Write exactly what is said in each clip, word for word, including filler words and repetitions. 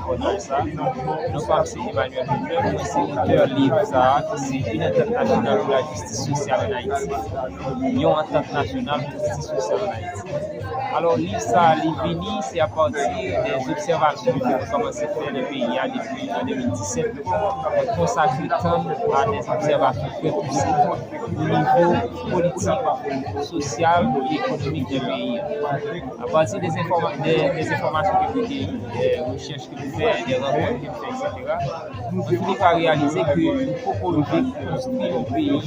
Kontan sa. Non pa m se Emmanuel Boublè, mwen se otè liv sa a, ki se Une entente nationale pour la justice sociale en Haïti. Yon antant nasyonal pou jistis sosyal ann Ayiti. Alò, liv sa a, li vini, se apati de obsèvasyon ke mwen kòmanse fè nan peyi a depi an de mil disèt. Mwen konsakre tan m a de obsèvasyon trè pouse o nivo politik, sosyal e ekonomik de peyi a. Apati de enfòma-, de, de enfòmasyon ke mwen genyen, de rechèch ke mwen fè, de rankont ke mwen fè, etsetera, mwen fini pa reyalize ke nou poko rive konstwi yon peyi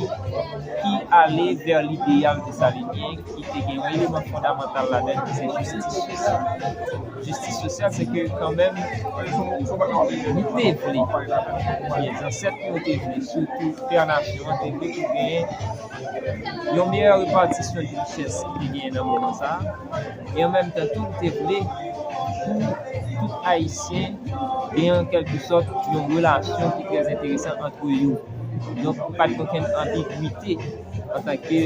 ki ale vè lideyal desalinyen, ki te gen yon eleman fondamantal ladan l, ki se jistis sosyal. Jistis sosyal, se ke kanmenm, nou te vle, ebyen, zansèt nou te vle, sitou pè nasyon an te vle pou genyen yon meyè repatisyon de richès ki te genyen nan moman sa a. E an menm tan tou, nou te vle pou tout Ayisyen gen an kèlke sòt yon relasyon ki trè enteresan ant yo. Donk, pa t gen okenn anbigwite antanke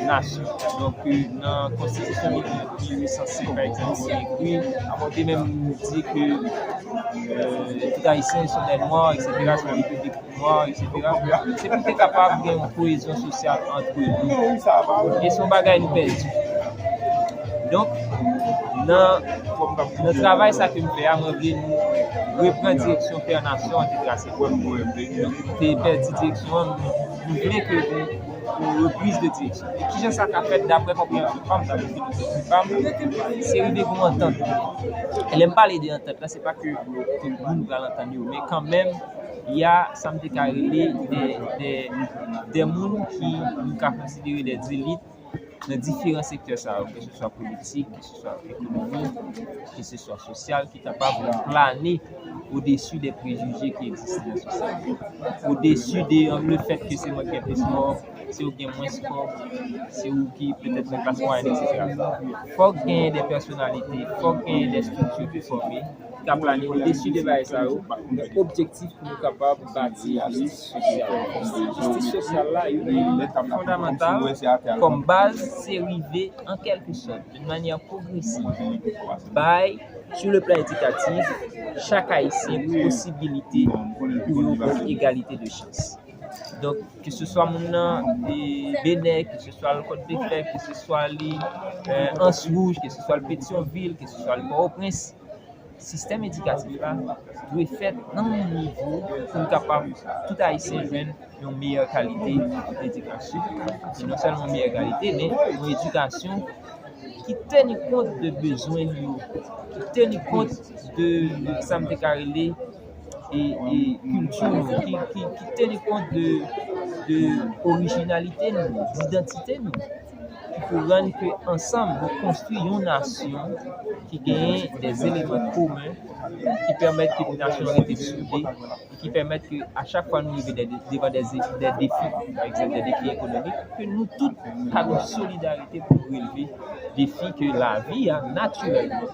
nasyon. Donk, nan konstitisyon mil uit san senk, pa egzanp, nou ekri, nou te menm di ke, euh, tout Ayisyen sont des Noirs, etsetera, c'est une république noire, etsetera. Se pou te kapab gen yon koyezyon sosyal ant nou. E se yon bagay nou pèdi. Donk, nan, nan travay sa ke m fè a, mwen vle nou repran direksyon pè nasyon an te trase pou nou. Donk, nou te pèdi direksyon an, nou, nou vle ke nou, yon repriz de direksyon. E kijan sa ka fèt daprè konpreyansyon pa m, daprè filozofi pa m, se rive gen yon antant. E lè m pale de antant la, se pa ke tout moun pral antann yo, men kanmenm, y a sa m te ka rele de, de, de moun ki nou ka konsidere de elit nan diferan sektè sa yo, ke se swa politik, ke se swa ekonomi, ke se swa sosyal, ki kapab plane odesi de prejije ki egziste nan sosyete. Odesi de, euh, le fèt ke se mwen ki gen plis kòb, se ou ki gen mwens kòb, se ou ki petèt nan klas mwayèn, etsetera. Fòk genyen de pèsonalite, fòk genyen de estrikti ki fòme, ki ka plane odesi de bagay sa yo, nan objektif pou nou kapab bati jistis sosyal. Jistis sosyal la, youn nan element fondamantal kòm baz, se rive, an kèlke sòt, de manyè pwogresiv, bay, sou le plan edikatif, chak Ayisyen posibilite pou yo gen egalite de chans. Donk, ke se swa moun nan, e, Benè, ke se swa l Kòt de Fè, ke se swa li, e, Anse Rouge, ke se swa l Petyonvil, ke se swa l Pòtoprens, sistèm edikatif la dwe fèt nan yon nivo pou n kapab tout Ayisyen jwenn yon meyè kalite edikasyon. E non sèlman yon meyè kalite, men yon edikasyon ki teni kont de bezwen li yo, ki teni kont de, de sa m te ka rele e, e kilti nou, ki, ki, ki teni kont de, de orijinalite nou, didantite nou, ki pou rann ke ansanm nou konstwi yon nasyon ki genyen de eleman komen ki pèmèt ke nasyon an rete soude e ki pèmèt ke a chak fwa nou rive de, de, devan de, de defi, pa egzanp, de defi ekonomik, ke nou tout ka gen solidarite pou nou releve defi ke lavi a, natirèlman,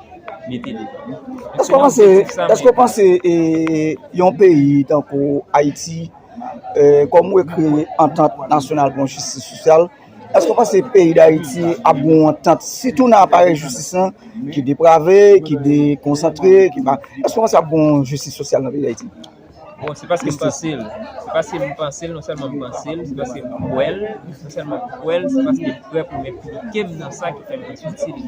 mete devan nou. Èske w panse, èske w panse, e, yon peyi tankou Ayiti, e, kòm ou ekri antant nasyonal pou yon jistis sosyal, èske w panse peyi Dayiti ap gen yon antant, sitou nan aparèy jistis lan, ki deprave, ki dekonsantre, ki pa, èske w panse ap gen yon jistis sosyal nan peyi Dayiti? Bon, se paske m panse l. Se paske m panse l, non sèlman m panse l, se paske m kwè l, non sèlman m kwè l, se paske m prè pou m enplike m nan sa ki fè m enpiti li.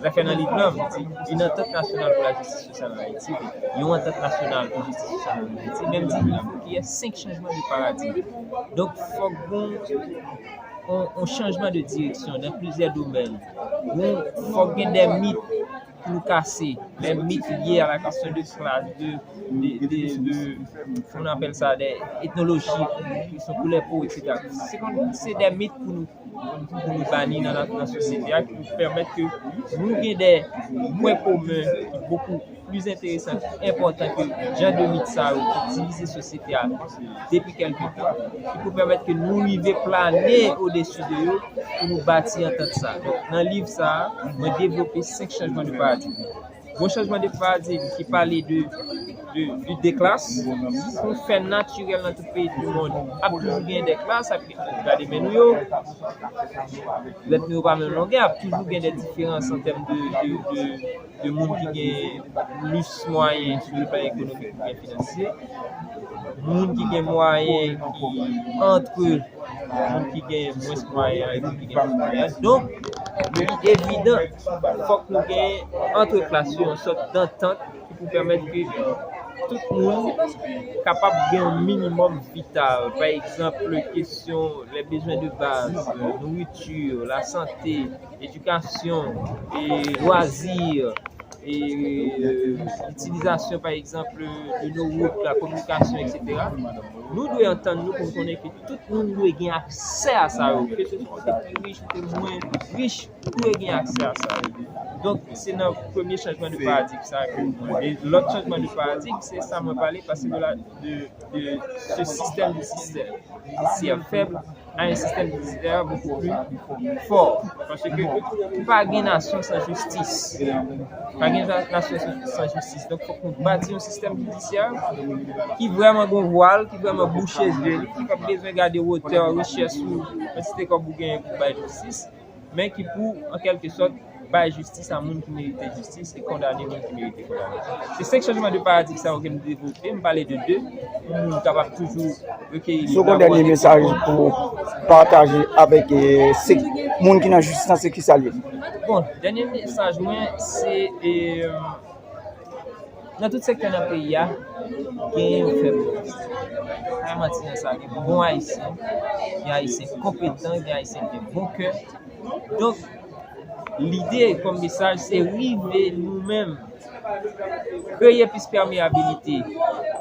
Sa fè nan liv lan, m di, Une entente nationale pour la justice sociale en Haïti, yon antant nasyonal pou jistis sosyal ann Ayiti, men m di, il faut qu'il y ait cinq changements de paradigme. Donk, fòk gon yon, yon chanjman de direksyon nan plizyè domèn. Gon, fòk gen de mit pou nou kase, de mit lye a la kesyon de klas, de, de, de, de, comment on appelle ça, de etnoloji, kesyon koulè po, etsetera. Se kon, se de mit pou nou, pou nou bani nan, nan sosyete a, ki pou pèmèt ke nou gen de pwen komen ki bokou plis enteresan, ki enpòtan ke jan de mit sa yo ki divize sosyete a depi kèlke tan, ki pou pèmèt ke nou rive plane odesi de yo pou nou bati antant sa. Donk, nan liv sa a, mwen devlope senk chanjman de paradigm. Gon chanjman de paradigm ki pale de de, de, de klas, pou fè natirèl nan tout peyi di mond, ap toujou gen de klas, ap gen, gade men nou yo, lèt nou yo pa menm longè, ap toujou gen de diferans an tèm de, de, de, de moun ki gen plis mwayen sou le plan ekonomik oubyen finansye, moun ki gen mwayen ki antre moun ki gen mwens mwayen an e moun ki gen plis mwayen an. Donk, li evidan, fòk nou gen ant klas yo yon sòt dantant ki pou pèmèt ke tout moun kapab gen yon minimòm vital. Pa egzanp, kesyon les besoins de base, nouriti, lasante, edikasyon, e lwazi, e, itilizasyon, pa egzanp, de nou wout, la kominikasyon, etsetera. Nou dwe antann nou pou n konnen ke tout moun dwe gen aksè a sa yo, ke se swa ou te pi rich, ou te mwen rich, ou dwe gen aksè a sa yo. Donk, se nan premye chanjman de paradigm sa ke nou pran. E lòt chanjman de paradigm, se sa mwen pale, pase de la, de, de ce système judiciaire, judiciaire faible à un système judiciaire beaucoup plus fort. Paske ou pa gen nasyon san jistis. Pa gen nasyon san, san jistis. Donk, fòk nou bati yon sistèm jidisyè ki vrèman gon vwal, ki vrèman bouche zye li, ki pa bezwen gade wotè, richès ou, kantite kòb ou genyen pou bay jistis, men ki pou, an kèlke sòt, bay jistis a moun ki merite jistis e kondane moun ki merite kondane. Se senk chanjman de paradigm sa yo ke m devlope, m pale de de, pou moun kapab toujou rekeyi li. Si w gen dènye mesaj pou pataje avèk, eh, se moun ki nan jistis lan, se ki sa l ye? Bon, dènye mesaj mwen, se, eh, nan tout sektè nan peyi a, gen yon fèb. Pa manti nan sa, gen bon Ayisyen, gen Ayisyen konpetan, gen Ayisyen ki gen bon kè. Donk, lide kòm mesaj, se rive nou menm kreye plis pèmeyabilite,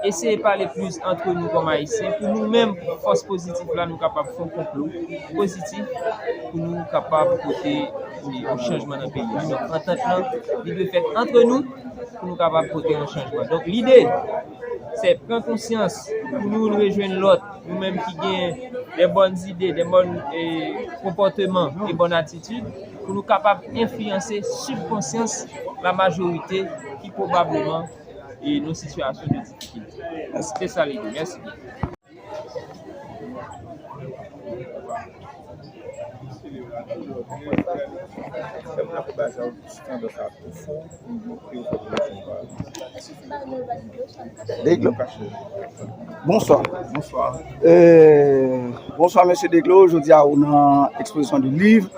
eseye pale plis antre nou kòm Ayisyen, pou nou menm, fòs pozitif la, nou kapab fè yon konplo pozitif, pou nou kapab pote yon chanjman nan peyi a. Donk, antant lan, li dwe fèt antre nou, pou nou kapab pote yon chanjman. Donk, lide, se pran konsyans, pou nou youn rejwenn lòt, nou menm ki gen de bòn ide, de bòn, eh, konpòteman e bòn atitid, pou nou kapab enfliyanse sibkonsyans lamajorite ki pwobableman, eh, nan sitiyasyon de difikilte. Se sa lide. Mèsi. Deglo. Bonswa. Bonswa. Euh, bonswa, mesye Deglo. Jodi a, ou nan ekspozisyon de liv.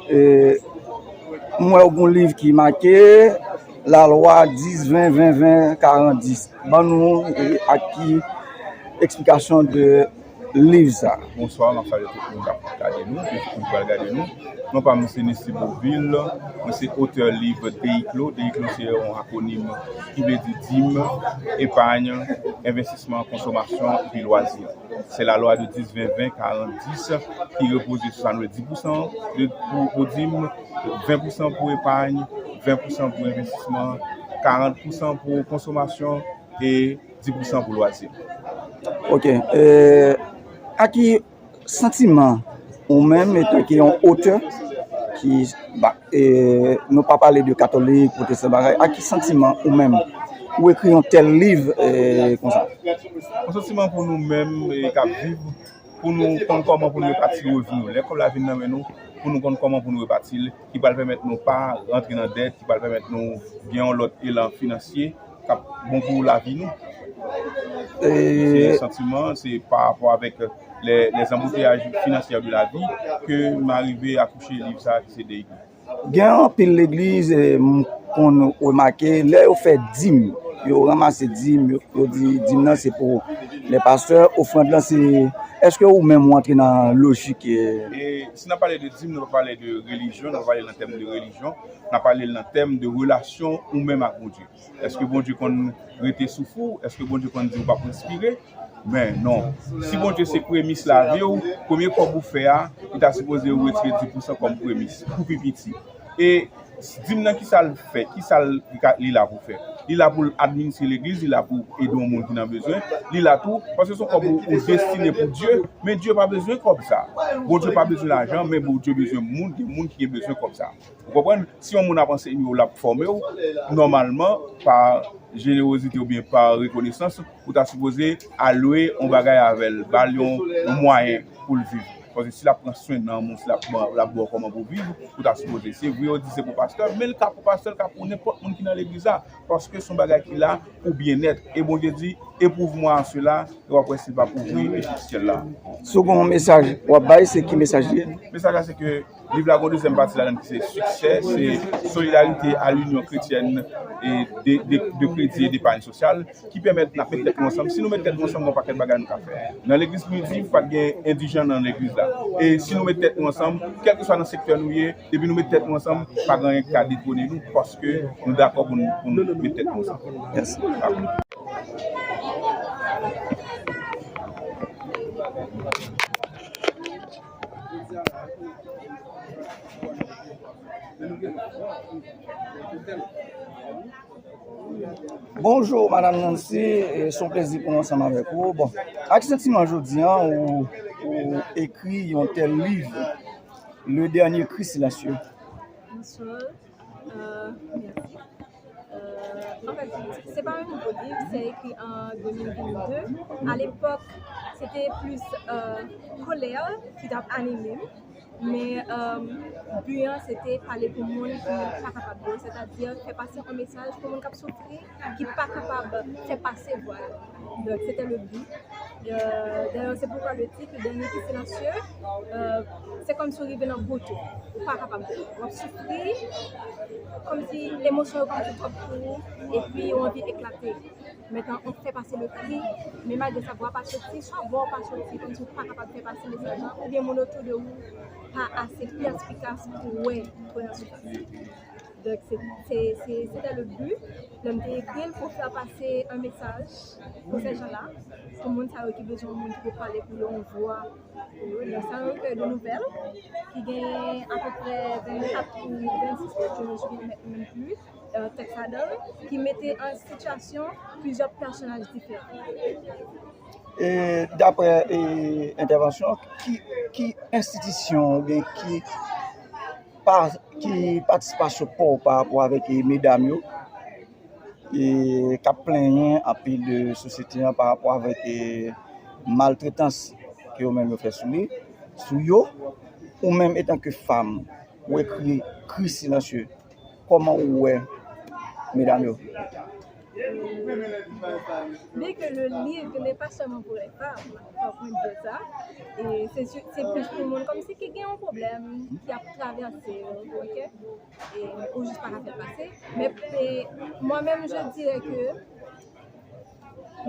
Euh, m wè ou gon liv ki make La loi dix vingt vingt vingt quarante dix. Ban nou, euh, ak ki eksplikasyon de liv sa. Bonswa, m ap salye tout moun k ap gade nou, e tout moun ki pral gade nou. Non pa m se Nesty Beauville, mwen se otè liv DEICLO. DEICLO se yon akwonim ki vle di dim, epay, envestisman, konsomasyon epi lwazi. Se la lwa de dis ven ven karant dis ki repoze sou sa nou rele dis pousan de, pou, pou dim, ven pousan pou epay, ven pousan pou envestisman, karant pousan pou konsomasyon e dis pousan pou lwazi. Ok. E, a ki santiman ou menm, etanke yon otè ki, ba, e, nou pa pale de katolik, pwotestan, bagay, a ki santiman ou menm ou ekri yon tèl liv, e, konsa? Yon santiman pou nou menm, e, k ap viv, pou nou konn kòman pou nou repati revni nou. Lè kòb la vin nan men nou, pou nou konn kòman pou nou repati l, ki pral pèmèt nou pa rantre nan dèt, ki pral pèmèt nou gen yon lòt elan finansye k ap bon pou lavi nou. E se santiman, se pa rapò avèk lè, les embouteillages financiers de la vie ke m arive akouche liv sa a ki se DEICLO. Gen anpil legliz, e, m konn remake, lè yo fè dim, yo ranmase dim, yo, yo di dim nan se pou lè pastè, ofrann lan se, èske ou menm ou antre nan lojik, e? E si n ap pale de dim, nou pa pale de relijyon, nou pa pale nan tèm de relijyon, n ap pale nan tèm de relasyon ou menm ak Bondye. Èske Bondye konn rete souf ou? Èske Bondye konn di w p ap respire? Men non. Si Bondye se premis lavi w, premye kòb ou fè a, li ta sipoze retire dis pousan kòm premis pou pi piti. E Di m nan kisa l fè, kisa l ka, li la pou fè. Li la pou l administre legliz, li la pou ede yon moun ki nan bezwen. Li la tou, paske se yon kòb ou, ou destine pou Dye, men Dye pa bezwen kòb sa. Bondye pa bezwen lajan, men Bondye bezwen moun, gen moun ki gen bezwen kòb sa. Ou konprann? Si yon moun ap ansenye w, l ap fòme w, nòmalman, pa jenerozite oubyen pa rekonesans, ou ta sipoze alwe yon bagay avè l, ba l yon, yon mwayen pou l viv. Paske si l ap pran swen nanm ou, si l ap ba, l ap ba w kòman pou w viv, ou ta sipoze. Se vre, yo di se pou pastè, men l ka pou pastè, l ka pou nenpòt moun ki nan legliz la. Paske se yon bagay ki la pou byennèt. E Bondye di, éprouve-moi en cela, e w ap wè si l p ap ouvri syèl la. Si w gen yon mesaj w ap bay, se ki mesaj li ye? Mesaj la, se ke liv la gen yon dezyèm pati ladan l ki se siksè, se solidarité à l'Union Chrétienne et de, de, de Crédit et d'Épargne Sociale, ki pèmèt n ap met tèt nou ansanm. Si nou met tèt nou ansanm, gen yon pakèt bagay nou ka fè. Nan legliz Midi, pa t gen endijan nan legliz la. E si nou met tèt nou ansanm, kèlkeswa nan sektè nou ye, depi nou met tèt nou ansanm, pa gen anyen ki ka detwone nou, paske nou dakò pou n, pou n met tèt nou ansanm. Mèsi. Bonjou, Madanm Nancy, e, se yon plezi pou nou ansanm avèk ou. Bon, ak santiman jodi a, ou, ou ekri yon tèl liv, Le Dernier Cri Silencieux. Bonsoir. Euh, merci. Euh, en fait, c'est pas un nouveau livre, c'est écrit en deux mille vingt-deux. À l'époque, c'était plus, euh, colère qui t'a animé. Men, euh, bi an, se te pale pou moun ki pa kapab yo, sètadi fè pase yon mesaj pou moun k ap soufri, ki pa kapab fè pase vwa yo. Donk, se te le bi. Euh, d'ailleurs, c'est pourquoi le titre, Dernier Cri Silencieux, euh, se kòmsi w rive nan bout ou, ou pa kapab, w ap soufri, kòmsi emosyon yo kòmsi twòp pou ou, epi ou anvi eklate. Mentnan, ou fè pase le kri, men malgre sa, vwa pa soti, swa vwa w pa soti, kòmsi w pa kapab fè pase mesaj lan, oubyen moun otou de ou pa ase pèspikas pou wè kwen an soufrans. Donk, se, se, se, se te le bi, lè m te ekri l, pou fè pase yon mesaj pou sè jan la, pou moun sa yo ki bezwen yon moun ki pou pale pou yo, yon vwa pou yo. Donk, se yon rekèy de nouvèl ki gen apeprè vennkat ou vennsis paj, je me souviens même plus. Euh, tèks ladan l, ki mete an sitiyasyon plizyè pèsonaj diferan. E daprè, e, entèvansyon, ki, ki enstitisyon oubyen ki pa, ki patisipasyon pa w pa rapò avèk, e, medam yo, e, k ap plenyen anpil de sosyete an pa rapò avèk, e, maltretans ke yo menm yo fè sou li, sou yo, ou menm etanke fanm, ou ekri Kri Silencieux, kòman ou wè medam yo? Bien que le livre n'est pas seulement pour les femmes, faut qu'on dise ça. Et c'est sûr, c'est plus pour moun kòmsi ki gen yon pwoblèm ki ap travèse, ok? Et, ou jis pa ka fè l pase. Mais, et moi-même, je dirais que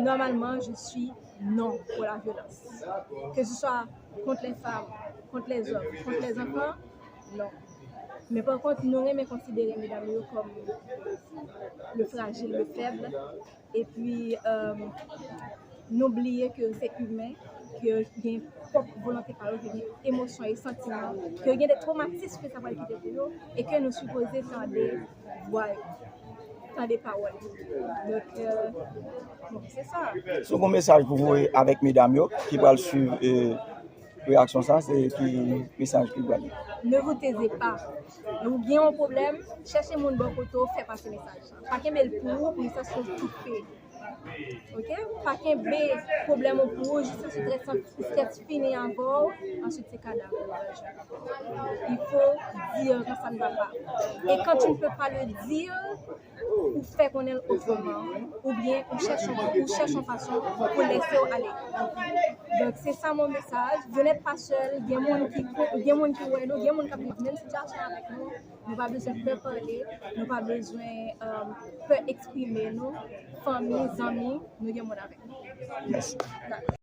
normalement, je suis non pour la violence. Que ce soit contre les femmes, contre les hommes, contre les enfants, non. Men pa kont, nou renmen konsidere medam yo kòm le frajil, le fèb. Epi, euh, nou bliye ke se imen, ke gen pwòp volonte pa yo, ke gen emosyon e santiman, ke gen de twomatis ke sa pral kite pou yo, e ke nou sipoze tande vwa yo, tande pawòl yo. Donk, euh, bon, se sa. Si w gen yon mesaj pou voye avèk medam yo ki pral swiv, euh, reyaksyon sa, se ki mesaj ki w pral? Ne vous taisez pas. Lè w gen yon pwoblèm, chèche moun bò kote w, fè pase mesaj. Pa kenbe l pou ou, pou sa sou toufe. Ok? Pa kenbe pwoblèm ou pou ou, jiskaske w tèt fini avè w, answit se kadav ou pral jwenn. Il faut dire quand ça ne va pas. Et quand tu ne peux pas le dire, ou fè konnen l otreman, oubyen ou chèche, ou chèche yon fason pou lese w ale. Donk, se sa mon mesaj. Vous n'êtes pas seul. Gen moun ki, gen moun ki wè nou, gen moun k ap viv menm sitiyasyon avèk nou. Nou pa bezwen pè pale, nou pa bezwen, euh, pè eksprime nou. Fanmi, zanmi, nou gen moun avèk nou. Mèsi. Dakò.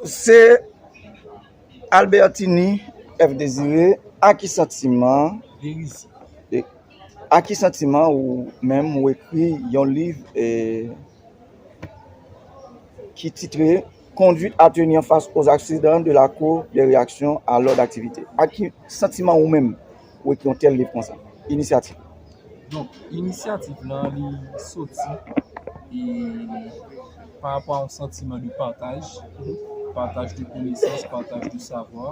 Se Albertini F Désiré, a ki santiman, e, a ki santiman ou menm ou ekri yon liv, e, ki titre Conduite à tenir face aux accidents de la cour des réactions à l'ordre d'activité? A ki santiman ou menm ou ekri yon tèl liv konsa? Inisyativ. Donk, inisyativ lan, li soti e, pa rapò a yon santiman de pataj, pataj de konesans, pataj de savwa.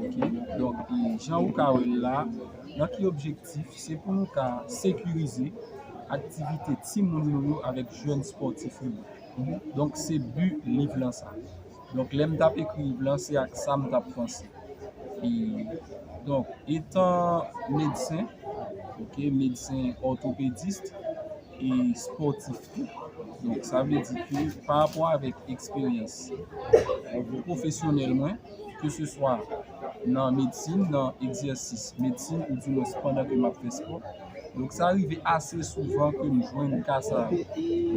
Ok? Donk, e, jan ou ka wè l la, nan ki objektif? Se pou nou ka sekirize aktivite timoun nou yo avèk jèn spòtif nou yo. Donk, se bi liv lan sa. Donk, lè m t ap ekri liv lan, se ak sa m t ap panse. E, donk, etan medsen, ok, medsen òtopedis e spòtif tou. Donk, sa vle di ke pa rapò avèk eksperyans pwofesyonèl mwen, ke se swa nan medsin, nan egzèsis medsin, oudimwens pandan ke m ap fè spò. Donk, sa rive ase souvan ke m jwenn ka sa yo.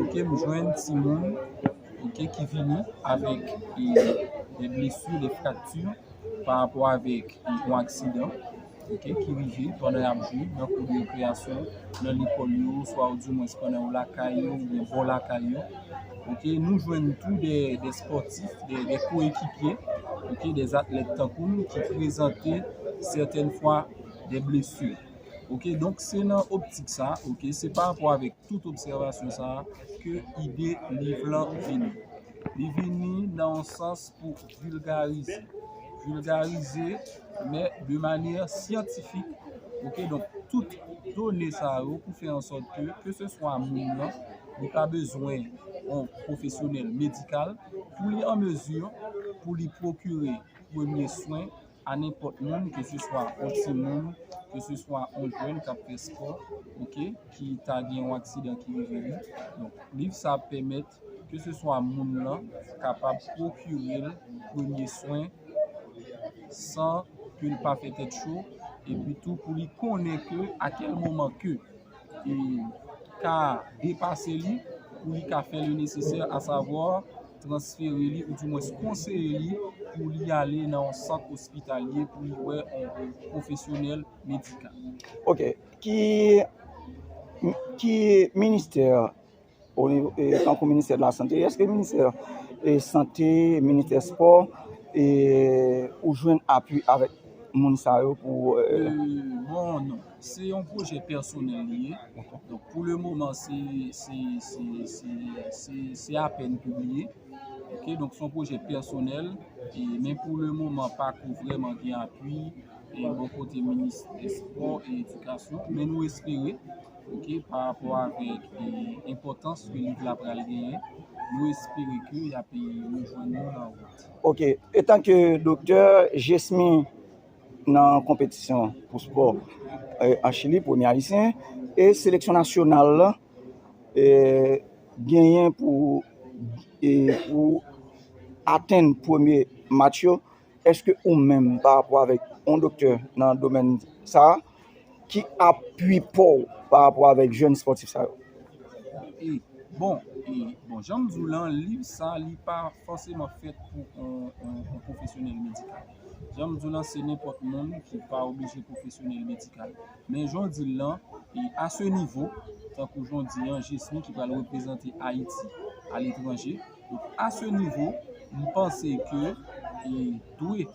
Ok, m jwenn timoun, ok, ki vini avèk, e, de blesi, de frakti pa rapò avèk, e, yon aksidan, ok, ki rive pandan y ap jwe nan kou de rekreyasyon, nan lekòl yo, swa oudimwens pandan yo lakay yo, oubyen bò lakay yo. Ok, nou jwenn tou de, de spòtif, de, de koekipye, ok, de atlèt tankou m ki prezante sètèn fwa de blesi. Ok, donk se nan optik sa, ok, se pa rapò avèk tout obsèvasyon sa a ke ide liv lan vini. Li vini nan yon sans pou vilgarize. Vilgarize, men de manyè syantifik. Ok, donk tout done sa yo pou fè an sòt ke, ke se swa moun nan, li pa bezwen yon pwofesyonèl medikal pou li an mezi pou li pwokire premye swen a nenpòt moun, ke se swa yon timoun, ke se swa yon jèn k ap fè spò, ok, ki ta gen yon aksidan ki rive li. Donk, liv sa ap pèmèt ke se swa moun lan kapab pwokire l premye swen san ke l pa fè tèt cho, epi tou pou li konnen ke a kèl moman ke e ka depase li pou li ka fè le nesesè, asavwa transfere li, oudimwens konseye li pou li ale nan yon sant ospitalye pou li wè yon pwofesyonèl medikal. Ok. Ki, ki ministè, o nivo, e, tankou ministè de la sante, èske ministè, e, sante, ministè spò, e, ou jwenn apui avèk moun sa yo pou, e, Euh, bon, non. Se yon pwojè pèsonèl li ye. Donk, pou le moman, se, se, se, se, se, se apèn pibliye. Ok, donk, se yon pwojè pèsonèl. E, men pou le moman, pako vrèman gen apui e bò kote minis spò e edikasyon. Men nou espere, ok, pa rapò avèk e, enpòtans ke liv la pral genyen, nou espere ke y ap e, rejwenn nou nan wout. Ok, etanke doktè Jesmy nan konpetisyon pou spò, e, an Chili, premye ayisyen, e seleksyon nasyonal la, e, genyen pou, e, pou atenn premye match yo. Èske ou menm, pa rapò avèk yon doktè nan domèn sa a, ki apui pa w pa rapò avèk jèn spòtif sa yo? E, bon, e, bon, jan m di w lan, liv sa, li pa fòseman fèt pou yon, yon, yon pwofesyonèl medikal. Jan m di w lan, se nenpòt moun ki pa oblije pwofesyonèl medikal. Men jan w di l lan, e, a se nivo, tankou jan w di an, Jesmy ki pral reprezante Ayiti aletranje. Donk, a se nivo, m panse ke, e, dwe,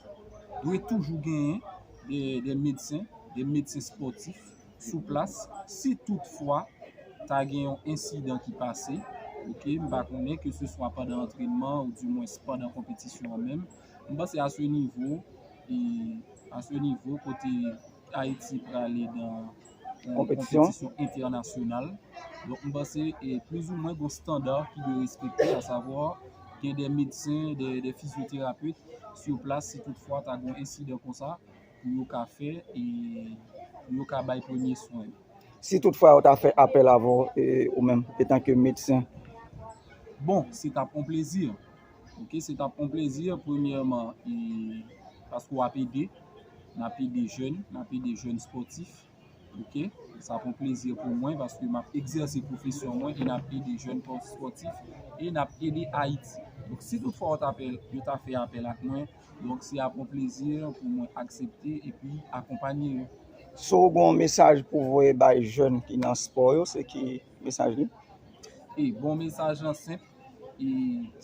dwe toujou genyen de, de medsen, de medsen spòtif sou plas, si toutfwa ta gen yon ensidan ki pase, ok, m pa konnen, ke se swa pandan antrènman oudimwens pandan konpetisyon an menm. M panse a se nivo, e a se nivo kote Ayiti prale nan yon Konpetisyon. Konpetisyon entènasyonal. Donk, m panse, e plizoumwen gon standa ki dwe respekte, asavwa gen de medsen, de, de fizyoterapet sou plas si toutfwa ta gon ensidan konsa, pou yo ka fè, e pou yo ka bay premye swen yo. Si toutfwa yo ta fè apèl avè w, e, ou menm, etanke medsen? Bon, se t ap yon plezi. Ok, se t ap yon plezi, premyèman, e, paske w ap ede, n ap ede jèn, n ap ede jèn spòtif. Ok, sa ap yon plezi pou mwen, paske m ap egzèse pwofesyon mwen, e n ap ede jèn spòtif, e n ap ede Ayiti. Donk, si toutfwa yo ta apèl, yo ta fè apèl ak mwen, donk, se ap yon plezi pou mwen aksepte epi akonpanye yo. Si w gen yon mesaj pou voye bay jèn ki nan spò yo, se ki mesaj li? E bon, mesaj lan senp. E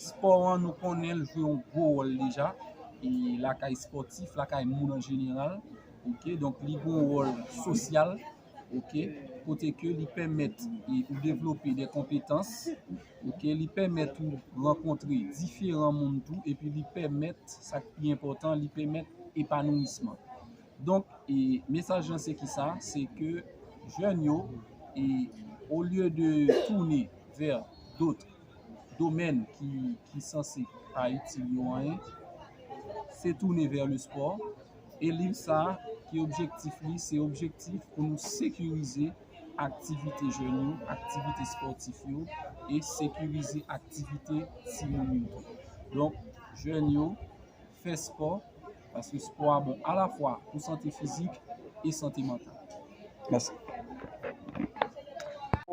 spò an, nou konnen l jwe yon gwo wòl deja. E lakay spòtif, lakay moun an jeneral. Oke, donk li gen yon wòl sosyal. Oke, kote ke li pèmèt e, ou devlope de konpetans. Oke, li pèmèt ou rankontre diferan moun tou, epi li pèmèt, sa k pi enpòtan, li pèmèt epanouisman. Donk, e, mesaj lan se ki sa? Se ke jèn yo, e, olye de tounen vè dòt domèn ki, ki sanse pa itil yo anyen, se tounen vè le spò. E liv sa a, ki objektif li, se objektif pou nou sekirize aktivite jèn yo, aktivite spòtif yo, e sekirize aktivite timoun yo tou. Donk, jèn yo, fè spò, paske spò a bon alafwa pou sante fizik e sante mantal. Mèsi.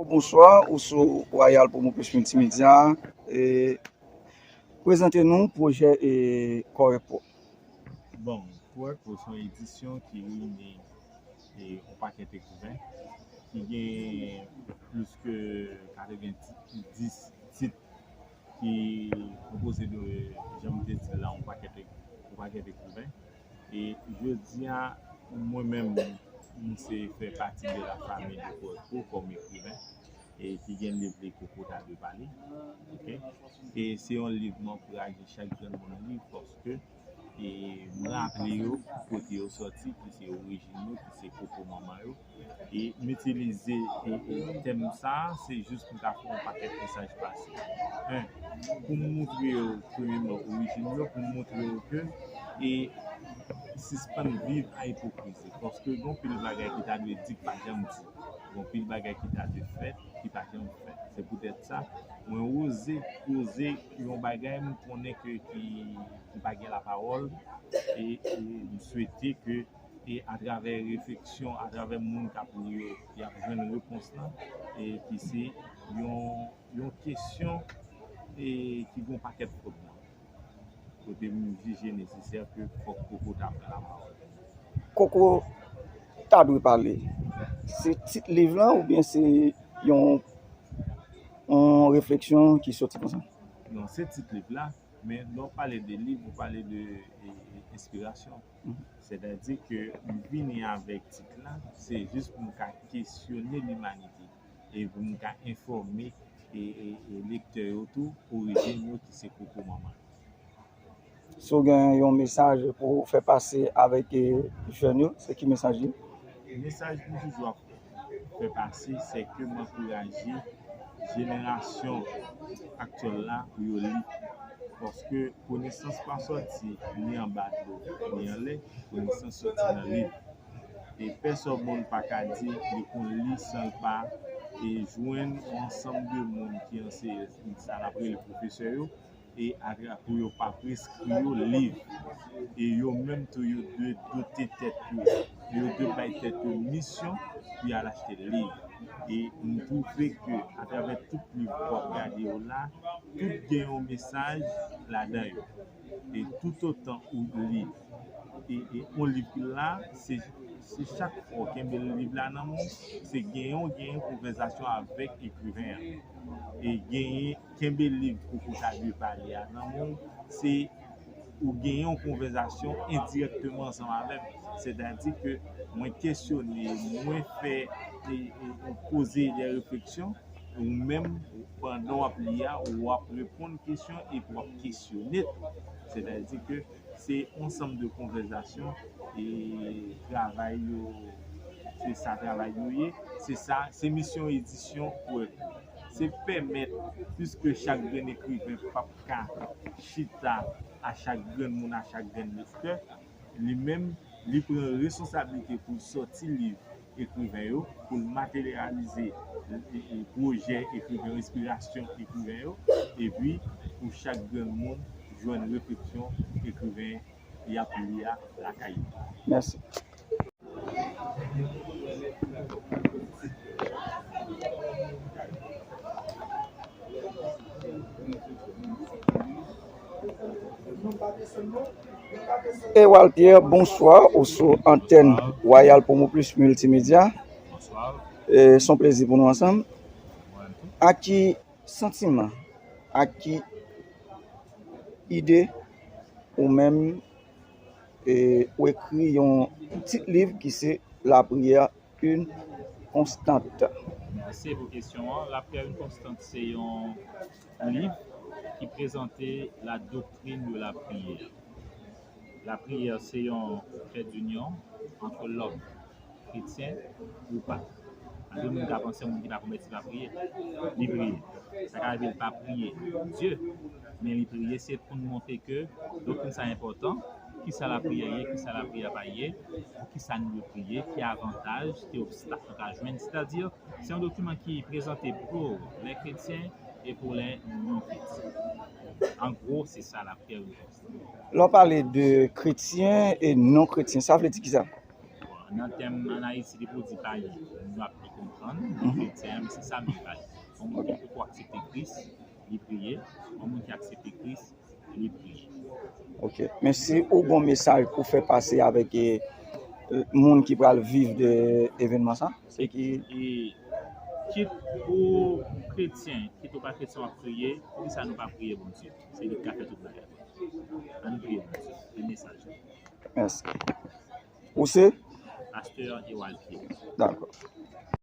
Bonswa, ou sou Royal Promo Plus Multimédia. E, prezante nou pwojè e Kòrèpo. Bon, Kòrèpo se yon edisyon ki reyini e yon pakèt ekriven ki gen plis ke katrevenndis tit ki konpoze de, jan m te di l la, yon pakèt, yon pakèt ekriven. E jodi a, mwen menm, m se fè pati de la famille de Kòrèpo kòm ekriven, e ki gen liv li Koko ta dwe pale. Oke? E se yon liv m ankouraje chak grenn moun li, paske e m raple yo kote yo sòti, ki se orijin yo, ki se koko manman yo. E m itilize e, e tèm sa a, se jis pou m ka fè yon pakèt mesaj pase. En, pou m montre yo, premyèman, orijin yo, pou m montre yo ke e sispann viv a ipokrizi. Paske gen anpil bagay ki ta dwe di, ki pa janm di. Gen anpil bagay ki ta dwe fèt, ki pa janm fèt. Se poutèt sa, mwen oze poze yon bagay m konnen ke ki, ki pa gen lapawòl. E, e m swete ke e atravè refleksyon, atravè moun k ap li yo, y ap jwenn repons lan, e ki se yon, yon kesyon e ki gen yon pakèt fòm nan. Kote m jije nesesè ke fòk Koko ta pran lapawòl. Koko ta dwe pale. Se tit liv lan oubyen se yon, yon refleksyon ki soti konsa? Non, se tit liv la, men lè w pale de liv, ou pale de e, e, enspirasyon. Sètadi ke m vini avèk tit la, se jis pou m ka kesyone limanite e pou m ka enfòme e, e, e lektè yo tou, orijin yo ki se koko manman. Si w gen yon mesaj pou fè pase avèk e, jèn yo, se ki mesaj li? Mesaj m toujou ap fè pase, se ke m ankouraje jenerasyon aktyèl la pou yo li. Paske konesans pa sòti ni anba dlo, ni anlè, konesans sòti nan liv. E pèsòn moun pa ka di li konn li san l pa e jwenn yon ansanm de moun ki anseye, sa n ap rele pwofesè yo, e atra pou yo pa preskri yo liv. E yo menm tou, yo dwe dote tèt yo, yo dwe bay tèt yo misyon pou y al achte liv. E m twouve ke atravè tout liv w ap gade yo la, tout gen yon mesaj ladan yo. E toutotan ou li e, e yon liv ki la, se, se chak fwa w kenbe liv la nan men w, se genyen w genyen konvèsasyon avèk ekriven an. E genyen kenbe liv Koko ta dwe pale a nan men w, se ou genyen yon konvèsasyon endirèkteman ansanm avè m. Sètadi ke mwen kesyone, mwen fè e, e, poze de refleksyon, ou menm, pandan w ap li a, w ap reponn kesyon epi w ap kesyone tou. Sètadi ke se yon ansanm de konvèsasyon e travay yo, se sa travay yo ye, se sa, se misyon edisyon Kòrèpo. Se pèmèt, piske chak grenn ekriven p ap ka chita a chak grenn moun, a chak grenn lektè, li menm, li pran responsablite pou l sòti liv ekriven yo, pou l materyalize e, e, pwojè ekriven yo, enspirasyon ekriven yo, epi pou chak grenn moun jwenn refleksyon ekriven y ap li a lakay yo. Mèsi. Ewald Pierre, bonswa, ou sou antèn Royal Promo Plus Multimédia. E, se yon plezi pou nou ansanm. Ak ki santiman, ak ki ide ou menm, e, ou ekri yon ti liv ki se La prière une constante. Mèsi pou kesyon an. La prière une constante se yon liv ki prezante la doctrine de la prière. La prière se yon trait d'union entre l'homme, kretyen ou pa. Anpil moun ka panse yon moun ki pa konvèti pa priye. Li priye. Sa ka rive l pa priye Dye, men li priye, se pou n montre ke doktrin sa enpòtan. Kisa lapriyè ye, kisa lapriyè pa ye, pou kisa nou dwe priye, ki avantaj, ki obstak nou ka jwenn. Sètadi, se yon dokiman ki prezante pou lè kretyen e pou lè non kretyen. An gwo, se sa lapriyè Wilcox. Lè w pale de kretyen e non kretyen, sa vle di kisa? Nan tèm an Ayiti, depi w di pa ye, nou ap konprann, non kretyen, men se sa menm pa ye. Yon moun ki poko aksepte Kris, li priye. Yon moun ki aksepte Kris, li priye. Ok. Men si ou gon mesaj pou fè pase avèk, eh, moun ki pral viv de evènman sa, se ki... E kit ou kretyen, kit ou pa kretyen, w ap priye, poukisa nou pa priye Bondye? Se li ki ka fè tout bagay. Ann priye Bondye. Se mesaj la. Mèsi. Ou se? Pastè Ewald Pierre. Dakò.